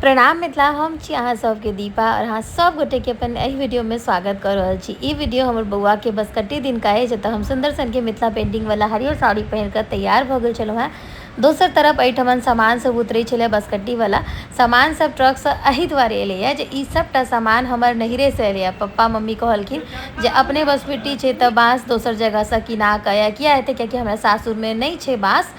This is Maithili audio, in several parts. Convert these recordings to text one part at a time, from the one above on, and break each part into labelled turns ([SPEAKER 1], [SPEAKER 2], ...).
[SPEAKER 1] प्रणाम मिथिला, हम छी अहाँ सबके दीपा और अहाँ सब गोटे के अपन एहि वीडियो में स्वागत कर रहल छी। ई वीडियो हमर बौआ के बसकट्टी दिन का है, जतऽ हम सुंदर सन के मिथिला पेंटिंग वाला हरियर साड़ी पहिर कऽ तैयार भऽ गेल छलहुँ हेँ। दोसर तरफ एहिठमन सामान सब उतरै छलै, बसकट्टी वाला सामान सब ट्रकसँ एहि दुआरे एलैए जे ई सबटा सामान हमर नैहरेसँ एलैए। पप्पा मम्मी कहलखिन जे अपने बसबिट्टी छै तऽ बाँस दोसर जगहसँ किना कऽ या किया हेतै, कियाकि हमरा सासुरमे नहि छै बाँस,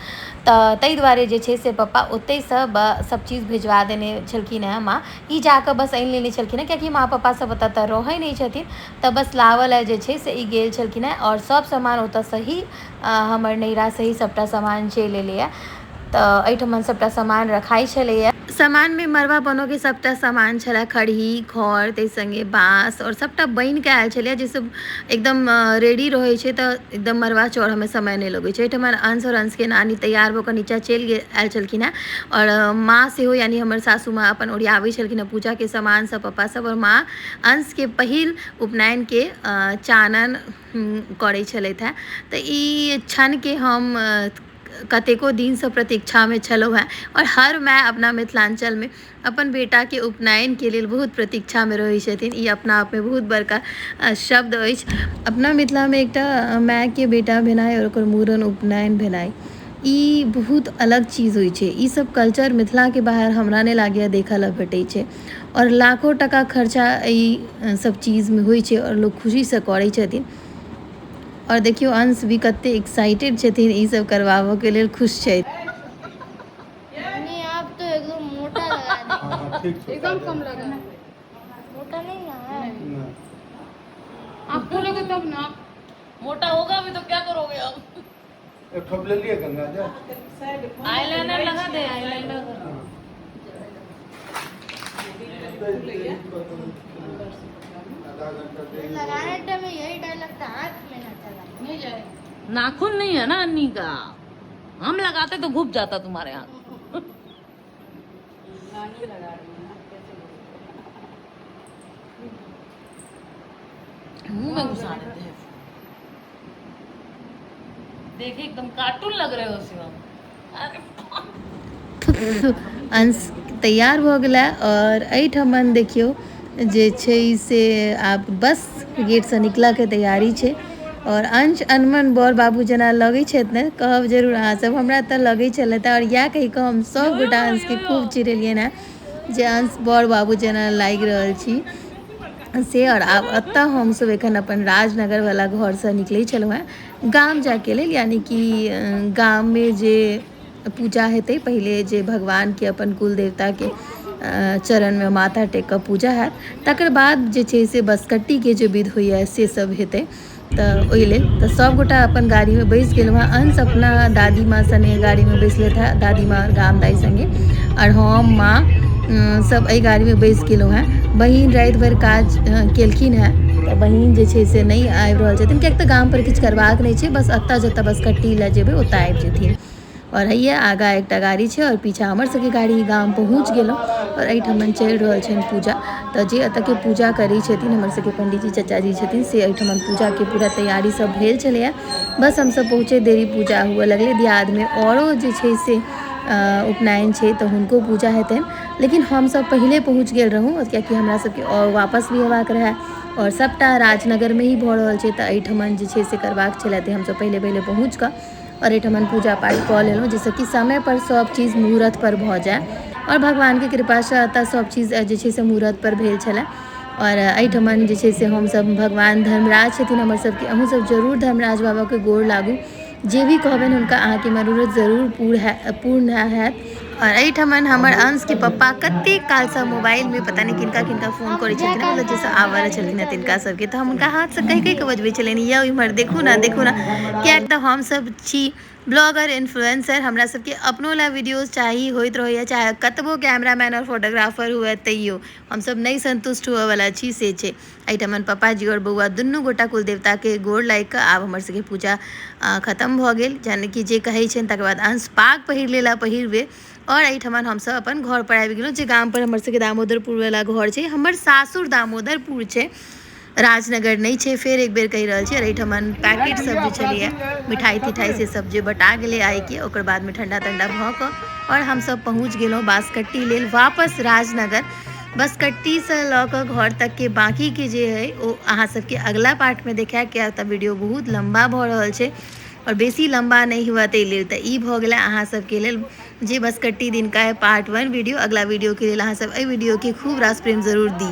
[SPEAKER 1] तऽ ताहि दुआरे जे छै से पप्पा ओतहिसँ सब चीज भेजवा देने छलखिन हेँ। माँ ई जाकऽ बस आनि लेने छलखिन हेँ, कियाकि माँ पप्पा सब ओतऽ तऽ रहै नहि छथिन, तऽ बस लाबऽ लए जे छै से ई गेल छलखिन हेँ। आओर सब सामान ओतऽसँ ही हमर नैहरासँ ही सबटा सामान चलि एलैए। तऽ एहिठमन सबटा सामान रखाइ छलैए। सामानमे मड़बा बनोके सबटा सामान छलै, खरही खर ताहि सङ्गे बाँस आओर सबटा बनिके आयल छलैए, जाहिसँ एकदम रेडी रहै छै तऽ एकदम मड़बा चढ़ऽमे समय नहि लगै छै। एहिठमन अंश आओर अंशके नानी तैयार भऽ कऽ नीचाँ चलि गेल आयल छलखिन हेँ आओर माँ सेहो, यानी हमर सासू माँ अपन ओरियाबै छलखिन हेँ पूजाके सामान सब, पप्पा सब आओर माँ अंशके पहिल उपनयनके चानन करै छलथि हेँ। तऽ ई क्षणके हम कतेको दिनसँ प्रतीक्षामे छलहुँ हेँ आओर हर माय अपना मिथिलाञ्चलमे अपन बेटाके उपनयनके लेल बहुत प्रतीक्षामे रहै छथिन। ई अपना आपमे बहुत बड़का शब्द अछि। अपना मिथिलामे एकटा मायके बेटा भेनाइ आओर ओकर मूड़न उपनयन भेनाइ ई बहुत अलग चीज होइ छै। ई सब कल्चर मिथिलाके बाहर हमरा नहि लागैए देखऽ लए भेटै छै आओर लाखो टका खर्चा एहि सब चीजमे होइ छै आओर लोक खुशीसँ करै छथिन। आओर देखियौ अंश भी कते एक्साइटेड छथिन ई सब करबाबऽके लेल, खुश छथि।
[SPEAKER 2] नहीं, आप तो एकदम मोटा लगा देंगे।
[SPEAKER 3] हाँ, ठीक छै।
[SPEAKER 4] एकदम कम लगा।
[SPEAKER 2] मोटा नहीं ना है।
[SPEAKER 3] नहीं।
[SPEAKER 4] आप बोलोगे तब ना।
[SPEAKER 5] मोटा होगा भी तो क्या करोगे आप?
[SPEAKER 3] एक ठोप ले लिए गंगा जल।
[SPEAKER 5] आईलाइनर लगा दे, आईलाइनर।
[SPEAKER 3] आधा घंटा देरी।
[SPEAKER 2] लगाने टाइम में यही डर लगता है, हाथ में ना चला।
[SPEAKER 4] नहीं जाए।
[SPEAKER 5] नाखून नहीं है ना अन्नी का, हम लगाते तो घुप जाता तुम्हारे हाथ। मुंह में घुसा देते हैं। देखे, एकदम कार्टून लग रहे हो शिवम। अरे।
[SPEAKER 1] अंश तैयार भऽ गेला आओर एहिठमन देखियौ जे छै से आब बस गेटसँ निकलऽके तैयारी छै। आओर अंश अनमन बर बाबू जेना लगै छथि ने, कहब जरूर अहाँसब, हमरा तऽ लगै छलथि। आओर इएह कहि कऽ हम सब गोटा अंशके खूब चिढ़ेलियनि हेँ जे अंश बर बाबू जेना लागि रहल छी से। आओर आब एतऽ हमसब एखन अपन राजनगरवला घरसँ निकलै छलहुँ हेँ गाम जाइके लेल, यानी कि गाममे जे पूजा हेतै, पहिले जे भगवानके अपन कुल देवताके चरणमे माथा टेक कऽ पूजा हैत, तकर बाद जे छै से बसकट्टीके जे विध होइए से सब हेतै। तऽ ओहि लेल तऽ सभगोटा अपन गाड़ीमे बैसि गेलहुँ हेँ। अंश अपना दादी माँ सङ्गे गाड़ीमे बैसलथि हेँ, दादी माँ आओर गाम दाइ सङ्गे, आओर हम माँ सब एहि गाड़ीमे बैसि गेलहुँ हेँ। बहिन राति भरि काज केलखिन हेँ तऽ बहिन जे छै से नहि आबि रहल छथिन, किएक तऽ गामपर किछु करबाक नहि छै, बस एतऽ जतऽ बसकट्टी लए जेबै ओतऽ आबि जेथिन। आओर हैया आगाँ एकटा गाड़ी छै आओर पीछा हमर सबके गाड़ी। गाम पहुँच गेलहुँ आओर एहिठमन चलि रहल छनि पूजा। तऽ जे एतऽके पूजा करै छथिन हमर सबके पंडीजी चचाजी छथिन, से एहिठमन पूजाके पूरा तैयारी सब भेल छलैए। बस हमसब पहुँचैत देरी पूजा हुअ लगलै। दियादमे औरो जे छै से उपनयन छै तऽ हुनको पूजा हेतनि, लेकिन हमसब पहिले पहुँच गेल रहौँ, कियाकि हमरा सबके आओर वापस भी हेबाक रहए आओर सबटा राजनगरमे ही भऽ रहल छै, तऽ एहिठमन जे छै से करबाक छलै। तऽ हमसब पहिले पहिले पहुँच कऽ आओर एहिठमन पूजा पाठ कऽ लेलहुँ, जाहिसँ कि समयपर सब चीज मुहूर्तपर भऽ जाय। आओर भगवानके कृपासँ एतऽ सब चीज जे छै से मुहूर्तपर भेल छलै। आओर एहिठमन जे छै से हमसब भगवान धर्मराज छथिन हमर सबके, अहूँ सब जरूर धर्मराज बाबाके गोर लागू, जे भी कहबनि हुनका अहाँके मनोरथ जरूर पूर्ण हैत। आओर एहिठमन हमर अंशके पप्पा कतेक कालसँ मोबाइलमे पता नहि किनका किनका फोन करै छलखिन, मतलब जे सब आबऽ छलखिन हेँ तिनका सबके। तऽ हम हुनका हाथसँ कहि कहि कऽ बजबै छलियनि, यौ इम्हर देखू ने, देखू ने, किएक तऽ हमसब छी ब्लॉगर इन्फ्लुएंसर, हमरा सबके अपनो लए वीडियोज चाही होइत रहैए, चाहे कतबो कैमरामैन आओर फोटोग्राफर हुए तैयो हमसब नहि सन्तुष्ट हुअवला छी, से छै। एहिठमन पप्पाजी आओर बौआ दुनू गोटा कुल देवताके गोर लागि कऽ आब हमर सबके पूजा खतम भऽ गेल, यानि कि जे कहै छनि। तकर बाद अंश पाग पहिर लेला पहिल बेर। आओर एहिठमन हमसब अपन घरपर आबि गेलहुँ, जे गामपर हमर सबके दामोदरपुरवला घर छै। हमर सासुर दामोदरपुर छै, राजनगर नहि छै, फेर एक बेर कहि रहल छी। आओर एहिठमन पैकेट सब जे छलैए मिठाइ तिठाइ से सब जे बटा गेलै आइके, ओकर बादमे ठण्डा तण्डा भऽ कऽ आओर हमसब पहुँच गेलहुँ बाँसकट्टी लेल वापस राजनगर। बसकट्टीसँ लऽ कऽ घर तकके बाँकीके जे हइ ओ अहाँ सबके अगला पार्टमे देखायब, किया तऽ वीडियो बहुत लम्बा भऽ रहल छै आओर बेसी लम्बा नहि हुए ताहि लेल। तऽ ई भऽ गेलै अहाँ सबके लेल जे बसकट्टी दिनका पार्ट 1 वीडियो। अगला वीडियोके लेल अहाँ सब एहि वीडियोके खूब रास प्रेम जरूर दी।